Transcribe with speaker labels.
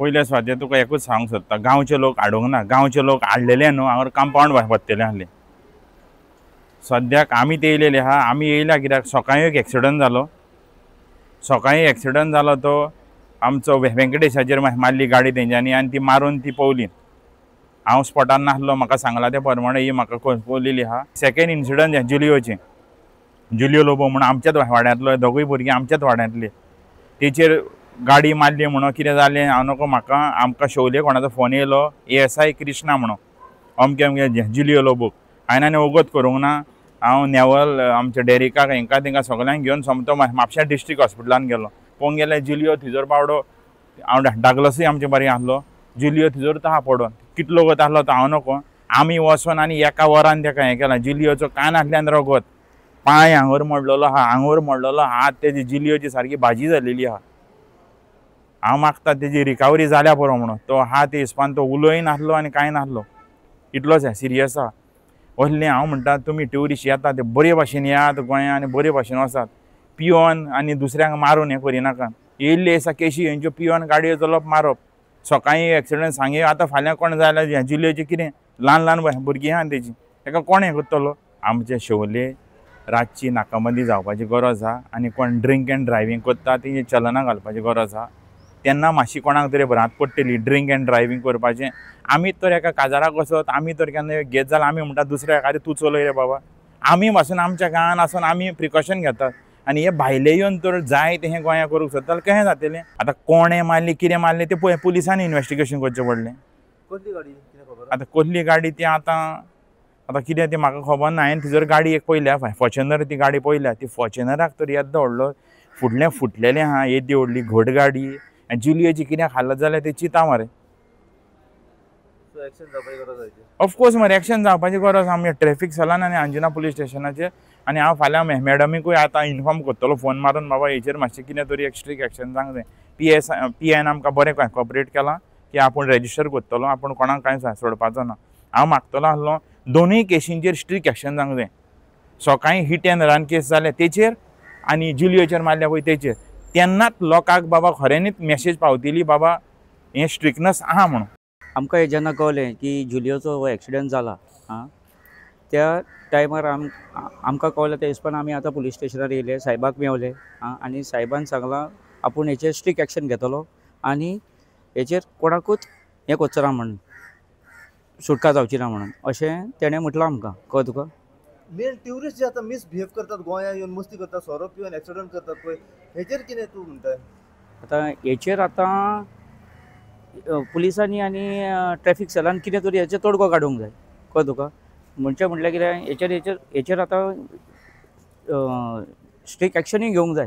Speaker 1: पयले सुवातेर तुका एकूच सांगूंक सोदता, गांवचे लोक हाडूंक ना, गांवचे लोक हाडलेले न्हू हांगा कंपावंड वत्तेले आहले. सद्याक आमी ते येयलेले आहा, आमी येयल्या कित्याक सकाळीं एक एक्सिडंट जालो. सकाळीं एक्सिडंट जालो तो आमचो वेंकटेशाचेर मारली गाडी तेंच्यांनी आनी ती मारून ती पवली. हांव स्पॉटार नासलो, म्हाका सांगलां ते प्रमाणे ही म्हाका कळलेली आहा. सेकेंड इन्सिडंट जुलियोचें, जुलियो लोबो म्हणून आमच्याच वाड्यांतलो, दोगूय भुरगीं आमच्याच वाड्यांतले, तेचेर गाडी मारली म्हणून कितें जालें हांव नको. म्हाका आमकां शोवले कोणाचो फोन येयलो, ASI Krishna म्हणून अमके अमके जुलियो लोबोक. हांवें आनी वगत करूंक ना, हांव नेवल आमच्या डेरिकाक हेंकां तेंकां सगल्यांक घेवन सोमतो म्हापशा डिस्ट्रिक्ट हॉस्पिटलान गेलो. पळोवंक गेल्यार जुलियो थंयसर बावडो, हांव डागलसूय आमचे बरें आसलो, जुलियो थंयसर आहा पडोन, कितलो वगत आसलो तो हांव नको. आमी वचोन आनी एका वरान तेका हें केलां. जुलियोचो कान आसल्यान रगत, पांय हांगर मोडलेलो आहा, आंगोर मोडलेलो हात, तेजी जुलियोची सारकी भाजी जालेली आहा. हांव मागता तेजी रिकवरी जाल्या पुरो म्हणून. तो आहा ते हिसपान तो उलोय नासलो आनी कांय नासलो, इतलोच सिरियस आहा. असलें हांव म्हणटा तुमी ट्युरिस्ट येता ते बरे भाशेन येयात गोंया आनी बरे भाशेन वचात, पियोन आनी दुसऱ्यांक मारून हें करिनाका. येयल्ले आसा केशी हेंच्यो पियोन गाडयो चलोवप मारप. सकाळीं एक्सिडंट सांगे, आतां फाल्यां कोण जाय जाल्यार जुलियोचें कितें, ल्हान ल्हान भुरगीं आहा तेजी, तेका कोण हें करतलो. आमचे शोले रातची नाकाबंदी जावपाची गरज आहा आनी कोण ड्रिंक एंड ड्रायव्हींग करता तेंची चलनां घालपाची गरज आहा. तेन्ना मातशी कोणाक तरी भ्रांत पडटली ड्रिंक एंड ड्रायव्हींग करपाचें. आमी तर एका काजाराक वचत, आमी तर केन्ना घेत जाल्यार आमी म्हणटा दुसऱ्याक अरे तूं चलय रे बाबा. आमी पासून आमच्या गांवान आसून आमी प्रिकॉशन घेतात आनी हे भायले येवन तर जाय तें गोंया करूंक सोदता जाल्यार कशें जातलें. आतां कोणें मारली कितें मारलें तें पळय पुलिसांनी इन्वेस्टिगेशन करचें पडलें. आतां कसली गाडी ती आतां आतां कितें ती म्हाका खबर ना. हांवें थंयसर गाडी एक पळयल्या, फॉर्च्युनर ती गाडी पळयल्या, ती फॉर्च्युनराक तर येद्दो व्हडलो फुडलें फुटलेलें आहा, येदी व्हडली घट गाडी. आनी जुलियोची कितें हालत जाल्यार ते चिंता मरे. ऑफकोर्स मरे एक्शन जावपाची गरज आहा. ट्रेफीक सेलान आनी अंजुना पुलीस स्टेशनाचेर. आनी हांव फाल्यां मॅडमीकूय आतां इन्फॉर्म करतलो फोन मारून, बाबा हेचेर मातशें कितें तरी एक स्ट्रीक एक्शन जावंक जाय. PI आमकां बरें कॉपरेट केलां की आपूण रेजिस्टर करतलो, आपूण कोणाक कांय सोडपाचो ना. हांव मागतलो आसलो दोनूय केशींचेर स्ट्रीक एक्शन जावंक जाय. सकाळीं हिट एंड रन केस जाल्या तेचेर आनी जुलियोचेर मारल्या पळय तेचेर, तेन्नाच लोकांक बाबा खऱ्यांनीच मॅसेज पावतली बाबा हें स्ट्रिकनस आहा म्हणून.
Speaker 2: आमकां हें जेन्ना कळ्ळें की जुलियोचो हो एक्सिडंट जाला आं, त्या टायमार आमकां कळ्ळें त्या हिसपान आमी आतां पुलीस स्टेशनार येयले, सायबाक मेवले आं, आनी सायबान सांगलां आपूण हेचेर स्ट्रीक एक्शन घेतलो आनी हेचेर कोणाकूच हें करचो ना म्हणून, सुटका जावची ना म्हणून अशें तेणें म्हटलां आमकां. कळ्ळें तुका?
Speaker 3: मेन ट्युरिस्ट जे आतां मिसबिहेव करतात, गोंया येवन मस्ती करतात, सोरो पिवन एक्सिडंट करतात पळय, हेचेर कितें तूं म्हणटा?
Speaker 2: आतां हेचेर आतां पुलिसांनी आनी ट्रॅफीक सेलान कितें तरी हेचेर तोडगो काडूंक जाय. कळ्ळें तुका? म्हणचे म्हटल्यार कितें, हेचेर हेचेर हेचेर आतां स्ट्रीक एक्शनूय घेवंक जाय.